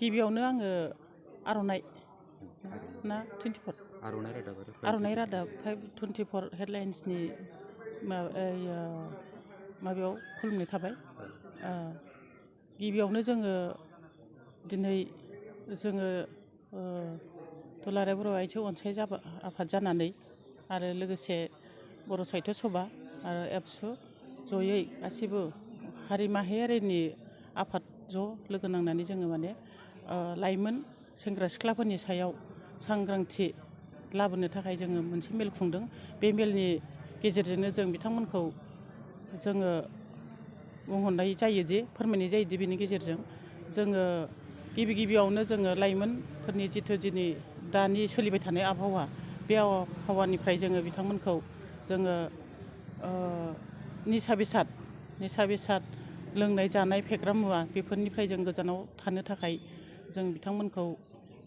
गिबियावनो आङो आर'नाइ ना 24 आर'नाइ रादाब 524 हेडलाइन्सनि माबायाव खुलुमनाय थाबाय। गिबियावनो जोङो दिनै जोङो दुलाराय बर' आइजो अनसायग्रा आफाद जानानै आरो लोगोसे बर' साहित्य सभा आरो एबसु जयै गासिबो हारि माहारियारिनि आफाद ज' लोगो नांनानै जोङो माने लाइमोन सेंग्रा सिख्लाफोरनि सायाव सांग्रांथि लाबोनो थाखाय जोङो मोनसे मेल खुंदों। बे मेलनि गेजेरजोंनो जों बिथांमोनखौ जोङो बुंहरनाय जायो जे फोरमायनाय जायो दि बेनि गेजेरजों जोङो गिबियावनो जोङो लाइमोनफोरनि जिथु दिनै दानि सोलिबाय थानाय आबहावा बे आबहावानिफ्राय जोङो बिथांमोनखौ जोङो निसा बेसाद लोंनाय जानाय फेग्रा मुवा बेफोरनिफ्राय जों गोजानाव थानो थाखाय जों बिथांमोनखौ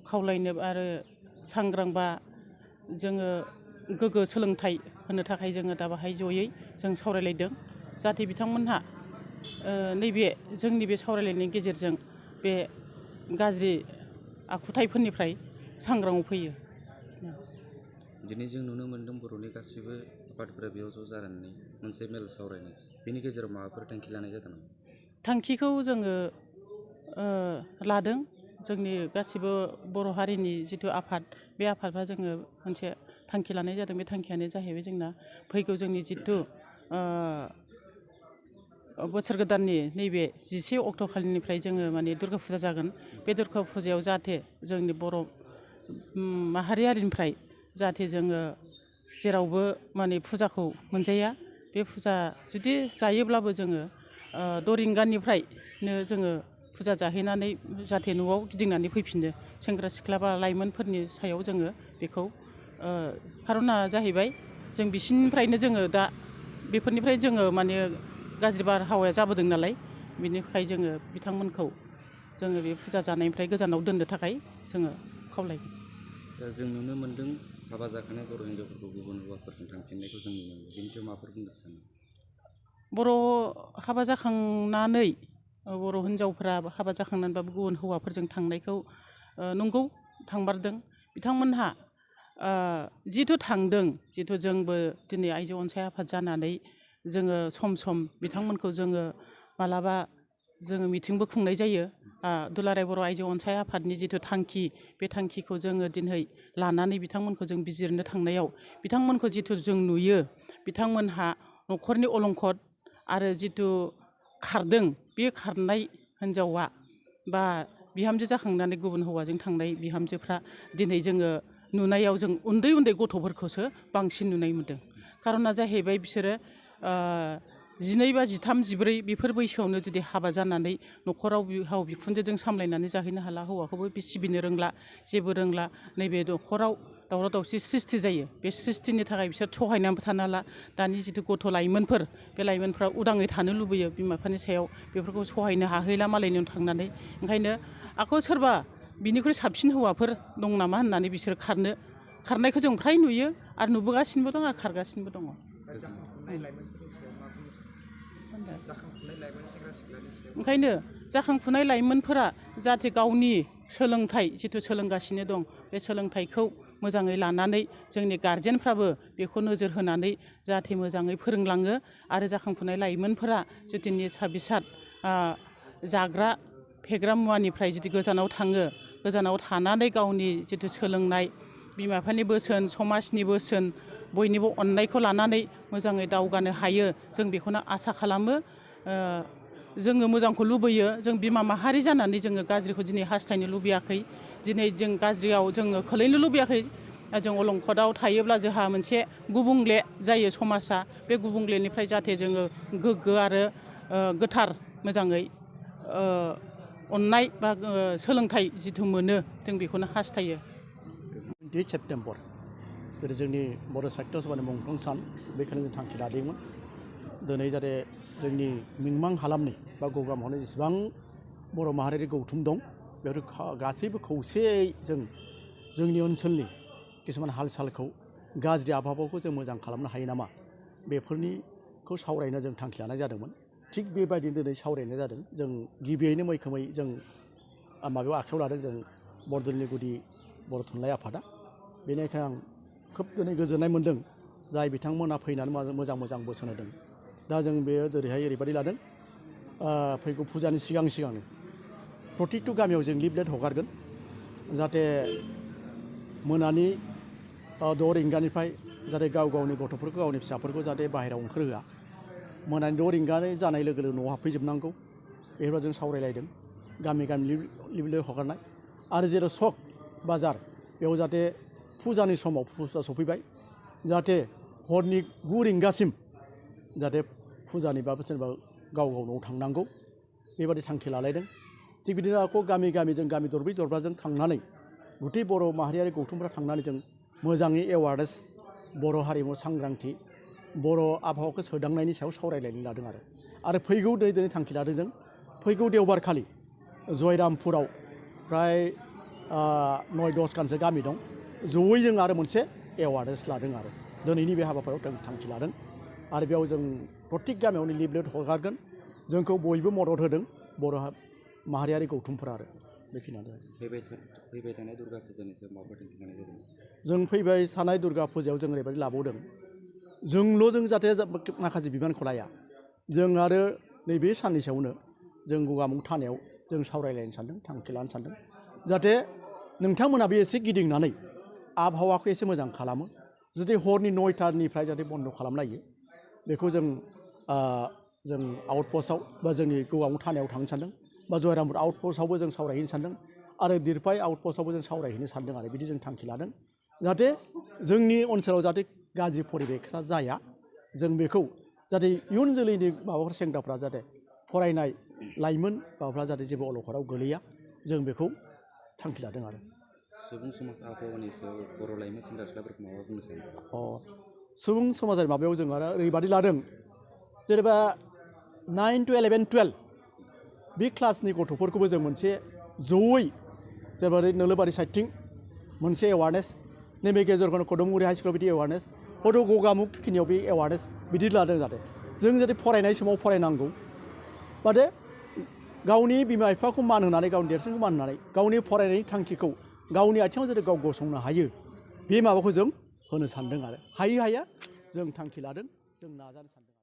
खावलायनो आरो सांग्रांबा जोङो गोग्गो सोलोंथाइ होनो थाखाय जोङो दा बाहाय जयै जों सावरायलायदों जाहाथे बिथांमोनहा नैबे जोंनि बे सावरायलायनायनि गेजेरजों बे गाज्रि आखुथाइफोरनिफ्राय सांग्राङाव फैयो। दिनै जों नुनो मोन्दों बर'नि गासिबो आफादफोरा बेयाव ज' जानानै मोनसे मेल सावरायनाय बेनि गेजेराव माबाफोर थांखि लानाय जादों नामा? थांखिखौ जोङो लादों। जोंनि गासिबो बर' हारिनि जिथु आफाद बे आफादफ्रा जोङो मोनसे थांखि लानाय जादों। बे थांखियानो जाहैबाय जोंना फैगौ जोंनि जिथु बोसोर गोदाननि नैबे 11 अक्ट'खालिनिफ्राय जोङो माने दुर्गा फुजा जागोन। बे दुर्गा फुजायाव जाहाथे जोंनि बर' माहारियारिनिफ्राय जाहाथे जोङो जेरावबो माने फुजाखौ मोनजाया। बे फुजा जुदि जायोब्लाबो जोङो 6 रिंगानिफ्रायनो जोङो फुजा जाहैनानै जाहाथे न'आव गिदिंनानै फैफिनो सेंग्रा सिख्ला बा लाइमोनफोरनि सायाव जोङो बेखौ खार'ना जाहैबाय जों बिसिनिफ्रायनो जोङो दा बेफोरनिफ्राय जोङो माने गाज्रि बारहावाया जाबोदों नालाय बिनिफ्राय जोङो बिथांमोनखौ जोङो बे फुजा जानायनिफ्राय गोजानाव दोननो थाखाय जोङो खावलायो। जों नुनो मोन्दों हाबा जाखानाय बर' हिन्जावफोरखौ गुबुन हौवाफोरजों थांफिननायखौ जों नुनो मोनो। बेनि सायाव माबाफोर बुंनो सानो? बर' हाबा जाखांनानै बर' हिन्जावफोरा हाबा जाखांनानैबाबो गुबुन हौवाफोरजों थांनायखौ नंगौ थांमारदों। बिथांमोनहा जिथु थांदों जिथु जोंबो दिनै आइजो अनसाय आफाद जानानै जोङो सम बिथांमोनखौ जोङो मालाबा जोङो मिटिंबो खुंनाय जायो। दुलाराय बर' आइजो अनसाय आफादनि जिथु थांखि बे थांखिखौ जोङो दिनै लानानै बिथांमोनखौ जों बिजिरनो थांनायाव बिथांमोनखौ जिथु जों नुयो बिथांमोनहा न'खरनि अलंखद आरो जिथु खारदों बे खारनाय हिन्जावा बा बिहामजो जाखांनानै गुबुन हौवाजों थांनाय बिहामजोफ्रा दिनै जोङो नुनायाव जों उन्दै गथ'फोरखौसो बांसिन नुनाय मोन्दों। खार'ना जाहैबाय बिसोरो 12 बा 13, 14 बेफोर बैसोआवनो जुदि हाबा जानानै न'खराव बिहाव बिखुनजोजों सामलायनानै जाहैनो हाला हौवाखौबो सिबिनो रोंला जेबो रोंला नैबे न'खराव दावराव दावसि सृष्टि जायो। बे सृष्टिनि थाखाय बिसोर सहायनानैबो थानो हाला। दानि जिथु गथ' लाइमोनफोर बे लाइमोनफ्रा उदाङै थानो लुबैयो बिमा बिफानि सायाव बेफोरखौ सहायनो हाहैला मालायनियाव थांनानै। ओंखायनो आखौ सोरबा बिनिख्रुइ साबसिन हौवाफोर दं नामा होननानै बिसोर खारनायखौ जों फ्राय नुयो आरो नुबोगासिनोबो दं आरो खारगासिनोबो दङ। ओंखायनो जाखांफुनाय लाइमोनफोरा जाहाथे गावनि सोलोंथाइ जिथु सोलोंगासिनो दं बे सोलोंथाइखौ मोजाङै लानानै जोंनि गारजेनफ्राबो बेखौ नोजोर होनानै जाहाथे मोजाङै फोरोंलाङो आरो जाखांफुनाय लाइमोनफोरा जुदि निसा बेसाद जाग्रा फेग्रा मुवानिफ्राय जुदि गोजानाव थाङो गोजानाव थानानै गावनि जिथु सोलोंनाय बिमा बिफानि बोसोन समाजनि बोसोन बयनिबो अननायखौ लानानै मोजाङै दावगानो हायो जों बेखौनो आसा खालामो। जोङो मोजांखौ लुबैयो। जों बिमा माहारि जानानै जोङो गाज्रिखौ दिनै हास्थायनो लुबैयाखै। दिनै जों गाज्रियाव जोङो खोलैनो लुबैयाखै। जों अलंखदाव थायोब्ला जोंहा मोनसे गुबुंले जायो समाजा। बे गुबुंलेनिफ्राय जाहाथे जोङो गोग्गो आरो गोथार मोजाङै अननाय बा सोलोंथाइ जिथु मोनो जों बेखौनो हास्थायो। 20 सेप्तेम्बर जेरै जोंनि बर' साहित्य सभानि मुंख्लं सान बेखायनो जों थांखि लादोंमोन। दिनै जाहाथे जोंनि मिमां हालामनि बा गगा महरनि जेसेबां बर' माहारियारि गौथुम दं बेफोर गासैबो खौसेयै जोंनि ओनसोलनि किसुमान हाल सालखौ गाज्रि आबहावाखौ जों मोजां खालामनो हायो नामा बेफोरनिखौ सावरायनो जों थांखि लानाय जादोंमोन। थिग बेबायदिनो दिनै सावरायनाय जादों। जों गिबियैनो मैखोमै जों माबायाव आखायाव लादों जों बर'दलनि गुदि बर' थुनलाइ आफादा। बेनिखायनो आं खोब दिनै गोजोननाय मोन्दों जाय बिथांमोना फैनानै मोजां मोजां बोसोन होदों। दा जों बेयो दिनैहाय ओरैबायदि लादों फैगौ फुजानि सिगांनो प्रतिकटु गामियाव जों लिफलेट हगारगोन जाहाथे मोनानि 6 रिंगानिफ्राय जाहाथे गाव गावनि गथ'फोरखौ गावनि फिसाफोरखौ जाहाथे बाहेरायाव ओंखारहोआ मोनानि 6 रिंगा जानाय लोगो लोगो न'आव हाबफैजोबनांगौ बेफोरबायदि जों सावरायलायदों गामि गामि लिफलेट हगारनाय आरो जेराव सक बाजार बेयाव जाहाथे फुजानि समाव फुजा सफैबाय जाहाथे हरनि 9 रिंगासिम जाहाथे फुजानि बा सोरबा गाव गाव न'आव थांनांगौ बेबायदि थांखि लालायदों। थिग बिदिनो आरो गामि जों गामि दरब्रै दरबाजों थांनानै गुथै बर' माहारियारि गौथुमफ्रा थांनानै जों मोजाङै एवारनेस बर' हारिमु सांग्रांथि बर' आबहावाखौ सोदांनायनि सायाव सावरायलायनो लादों आरो फैगौ दिनै थांखि लादों जों फैगौ देवबार खालि जयरामपुराव प्राय 9-10 खानसो गामि दं जयै जों आरो मोनसे एवारनेस लादों आरो दिनैनि बे हाबाफारियाव जों थांखि लादों आरो बेयाव जों प्रत्येक गामियावनो लिफलेट हगारगोन जोंखौ बयबो मदद होदों बर' माहारियारि गौथुमफोरा आरो बेखिनियानो फैबाय थानाय दुर्गा फुजानि सायाव माबाफोर थांखि लानाय जादों? जों फैबाय थानाय दुर्गा फुजायाव जों ओरैबायदि लाबावदों जों जाहाथे माखासे बिबानखौ लाया जों आरो नैबे साननि सायावनो जों गगामुग थानायाव जों सावरायलायनो सानदों थांखि लानो सानदों जाहाथे नोंथांमोनाबो एसे गिदिंनानै आबहावाखौ एसे मोजां खालामो जुदि हरनि 9टानिफ्राय जाहाथे बन्द खालामलायो बेखौ जों आउटपस्टआव बा जोंनि गगामुग थानायाव थांनो सानदों बा जयरामपुर आउटपस्टआवबो जों सावरायहैनो सानदों आरो दिरपाय आउटपस्टआवबो जों सावरायहैनो सानदों आरो बिदि जों थांखि लादों जाहाथे जोंनि ओनसोलाव जाहाथे गाज्रि परिबेसा जाया जों बेखौ जाहाथे इयुन जोलैनि माबाफोर सेंग्राफ्रा जाहाथे फरायनाय लाइमोन माबाफ्रा जाहाथे जेबो अलखदाव गोलैया जों बेखौ थांखि लादों आरो सुबुं समाज आबहावानि सायाव बर' लाइमोन सेंग्रा सिख्लाफोरखौ माबा बुंनो सानो? सुबुं समाजारि माबायाव जों आरो ओरैबादि लादों जेनेबा 9 to 11, 12 बे क्लासनि गथ'फोरखौबो जों मोनसे जयै जेनेबा नोलोबारि साइडथिं मोनसे एवारनेस नैबे गेजेरखौनो कदमगुरि हाइ स्कुलाव बिदि एवारनेस हयथ' गगामुग खिनियाव बे एवारनेस बिदि लादों जाहाथे जों जाहाथे फरायनाय समाव फरायनांगौ बादे गावनि बिमा बिफाखौ मान होनानै गावनि देरसिनखौ मान होनानै गावनि फरायनायनि थांखिखौ गावनि आथिङाव जाहाथे गाव गसंनो हायो बे माबाखौ जों होनो सानदों आरो हाया जों थांखि लादों जों नाजानो सानदों।